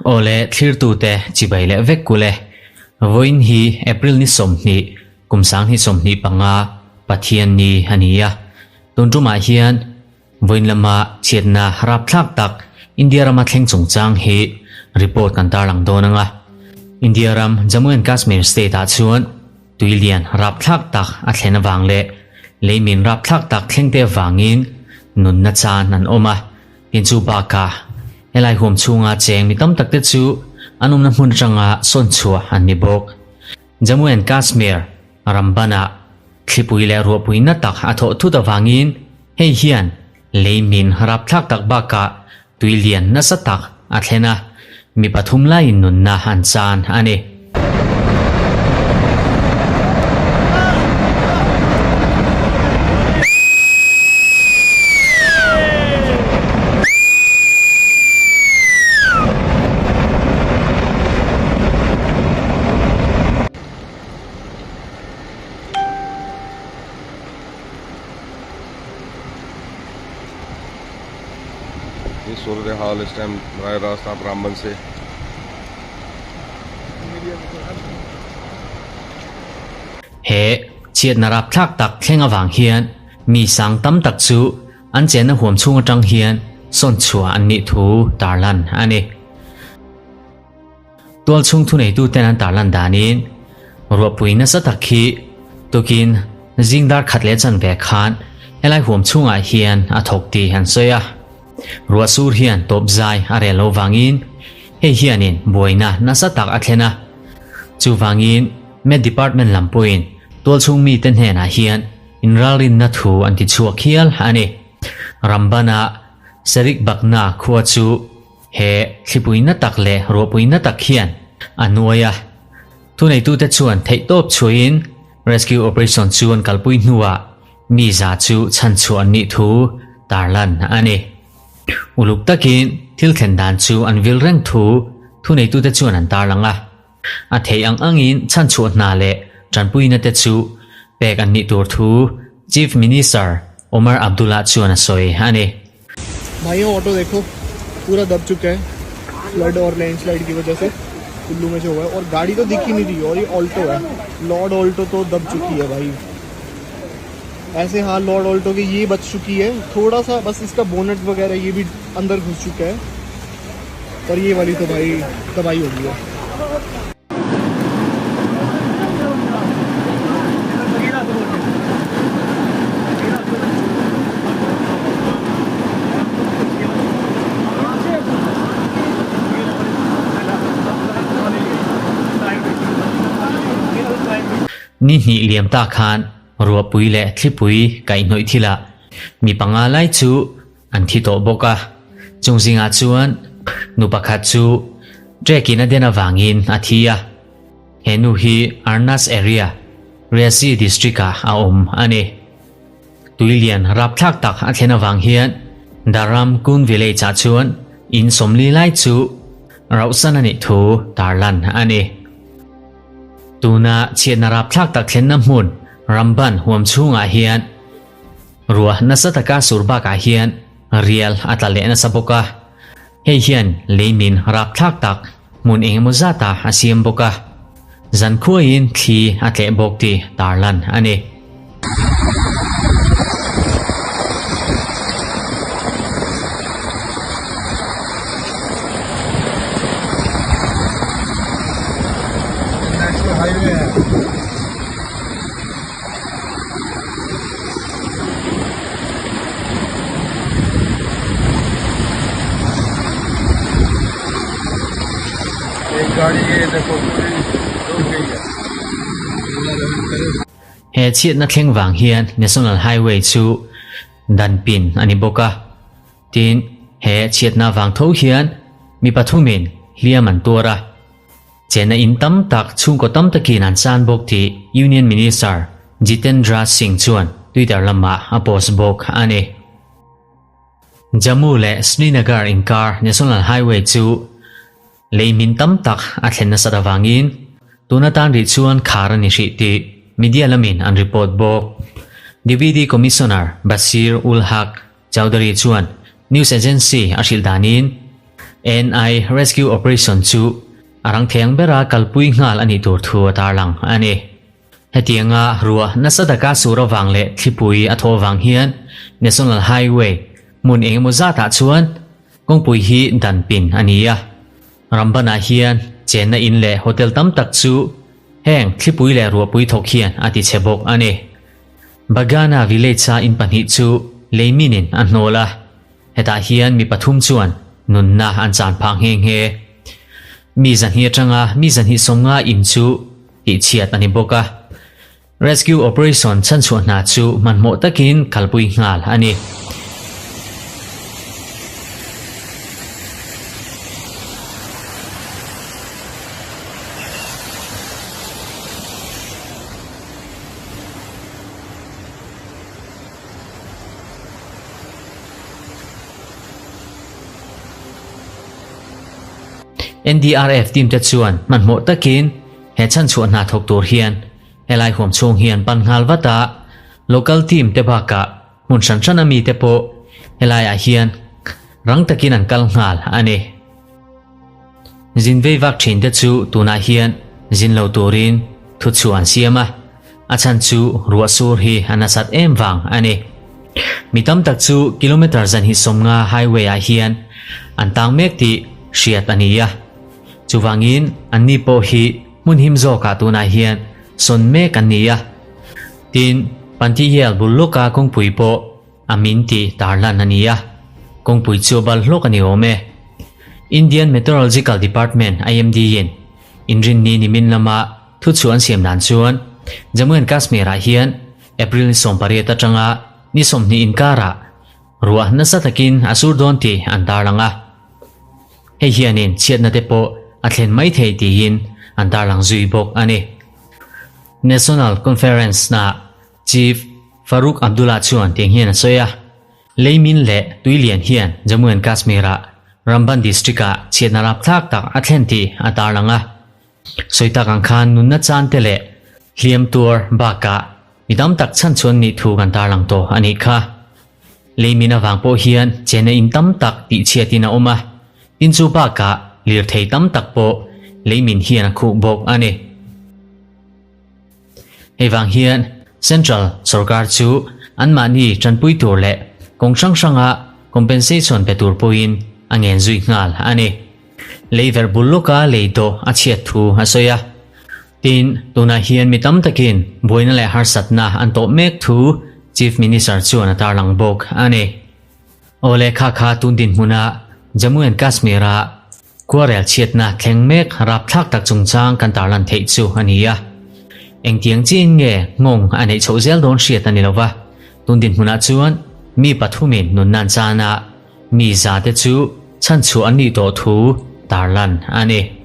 Awle thlirtute chibai leh vek kul e. Vawiin hi April ni 20, kum 2025 Pathian ni a ni a. Tun tumah hian vawiin lama chhiatna rapthlak tak India rama thleng chungchang hi report kan tarlang dawn ang a. India ram Jammu and Kashmir state ah chuan Tui lian rapthlak tak a thlen avang leh leimin rapthlak tak thlengte avangin nunna chan an awm a, tin chu bakah helai huam chhunga cheng mi tam takte chu an awmna hmun atanga sawn chhuah an ni bawk. Jammu and Kashmir ram banah thlipui leh ruahpui na tak a thawh thut avangin hei hian leimin rapthlak tak bakah tui lian nasa tak a thlen a, mi pathum laiin nunna an chan a ni. ये सूरत हाल इस time बराह रास्त आप रामबन से। He chhiatna rapthlak tak thleng avang hian mi sang tam tak chu an chenna huam chhung atang hian sawn chhuah an nih thu tarlan a ni. Tual chhung thuneituten an tarlan danin ruahpui nasa tak hi tukin zing dar khat leh chanve khan helai huam chhungah hian a thawk tih an sawi a. Ruah sur hian tawp zai a rel lo vangin hei hianin buaina nasa tak a thlen a. Chuvangin Met Department lam pawhin tual chhung mite hnenah hian inralrinna thu an ti chhuak hial a ni. Rambana Sarik Bakna khua chu He thlipuina tak leh ruahpuina tak hian a nuai a, thuneitute chuan theihtawp chhuahin rescue operation chu an kalpui hnuah mi za chu chhanchhuah an nih thu tarlan a ni. Uluk takin thil thlen dan chu an vil reng thu thuneitute chuan an tarlang a, a theih ang angin chhanchhuah hna leh tanpuina te chu pek an nih tur thu Chief Minister Omar Abdullah chuan a sawi a ni. भाई auto देखो पूरा दब चुका है flood और landslide की वजह से कुल्लू में जो हुआ है और गाड़ी तो दिख ही नहीं रही और ये ऑल्टो है लॉर्ड ऑल्टो तो दब चुकी है भाई ऐसे हाँ लॉर्ड ऑल्टो की ये बच चुकी है थोड़ा सा बस इसका बोनट वगैरह ये भी अंदर घुस चुका है पर ये वाली तो भाई तबाही हो गई है। Ni hnih liam ta khan ruahpui leh thlipui kaihhnawih thilah mi panga lai chu An thi tawh bawk a, chung zingah chuan nu pakhat chu trek-in a den avangin a thi a. He nu hi Arnas area, Reasi district-ah a awm a ni. Tuilian rapthlak tak a thlen avang hian Dharam Kun village-ah chuan in 40 lai chu rauhsan a nih thu tarlan a ni. Tuna chhiatna rapthlak tak thlenna hmun Ramban huam chhungah hian Ruah nasa taka sur bakah hian rial a tla leh nasa bawk a, hei hian leimin rapthlak tak hmun eng emaw zata a siam bawk a, zankhuaiin thli a tleh bawk tih tarlan a ni. National highway hai. एक गाड़ी ये देखो पूरी डूब गई है। He chhiatna thleng vang hian National Highway chu dan pin a ni bawk a, tin he chhiatna vang tho hian mi pathumin hliam an tuar a. Chena in tam tak chhungkaw tam takin an chan bawk tih Union Minister Jitendra Singh chuan Twitter lamah a post bawk a ni. Jammu leh Srinagar inkar National Highway chu leimin tam tak a thlen nasat avangin tuna tan rih chuan khar a ni hrih tih media lamin an report bawk. Deputy Commissioner Bashir Ul Haq Chowdhury chuan News agency a hrilh danin NI rescue operation chu a rang thei ang bera kalpui nghal a nih tur thu a tarlang a ni. Hetianga ruah nasa taka sur avang leh thlipui a thaw avang hian National Highway hmun engemaw zatah chuan kawngpui hi dan pin a ni a. Rambanah hian chenna in leh hotel tam tak chu heng thlipui leh ruahpui thawk hian a ti chhe bawk a ni. Bagana village-a in pahnih chu leiminin a hnawl a, hetah hian mi pathum chuan nunna an chan phah nghe nghe. Mi zahnih atanga mi zahnih sawmnga in chu tihchhiat a ni bawk a. Rescue operation chhanchhuah hna chu hmanhmawh takin kalpui nghal a ni. NDRF team te chuan hmanhmawh takin he chhanchhuah hna thawk tur hian helai huam chhung hi an pan nghal vat a, local team te bakah hmun hran hran a mi te pawh helaiah hian rang takin an kal nghal a ni. Zin vei vak thin te chu tunah hian zin lo turin thu chhuah an siam a, a chhan chu ruah sur hi a nasat em vang a ni. Mi tam tak chu kilometre zanhnih sawmnga highway ah hian an tang mek tih hriat a ni a, chuvangin anni pawh hi hmun him zawkah tunah hian sawn mek an ni a. Tin, Pantiyel bul lawka kawngpui pawh A min tih tarlan a ni a, kawngpui chu a bal hlawk a ni awm e. Indian Meteorological Department, IMD, in inrinni nimin lama thuchhuah an siam dan chuan Jammu and Kashmir ah hian April ni 18 atanga ni 20 inkarah ruah nasa takin a sur dawn tih an tarlang a. Hei hianin chhiatna te pawh a thlen mai thei tiin an tarlang zui bawk a ni. National Conference na Chief Farooq Abdullah chuan tiang hian a sawi a, Leimin leh Tuilian hian Jammu and Kashmir-ah Ramban district-ah chhiatna rapthlak tak a thlen tih a tarlang a. Sawi tak ang khan nunna chan te leh hliam tuar bakah mi tam tak chhan chuan nih thu kan tarlang tawh a nih kha. Leimin avang pawh hian chenna in tam tak tihchhiatin a awm a, tin chu bakah lirthei tam tak pawh leimin hian a khuh bawk a ni. Hei vang hian Central sorkar chu anmahni tanpui tur leh kawng hrang hranga compensation pe tur pawhin a ngen zui nghal a ni. Lei verh bul lawka lei dawh a chhiat thu a sawi a. Tin, tunah hian mi tam takin buaina leh harsatna an tawh mek thu Chief Minister chuan a tarlang bawk a ni. Aw le kha kha tun dinhmuna Jammu and Kashmir-a Khuarel chhiatna thleng mek rapthlak tak chungchang kan tarlan theih chu a ni a. Engtiang chiin nge nghawng a neih chhoh zel dawn hriat a ni lo va, tun dinhmunah chuan mi pathumin nunnan chana mi zate chu chhanchhuah an nih tawh thu tarlan a ni.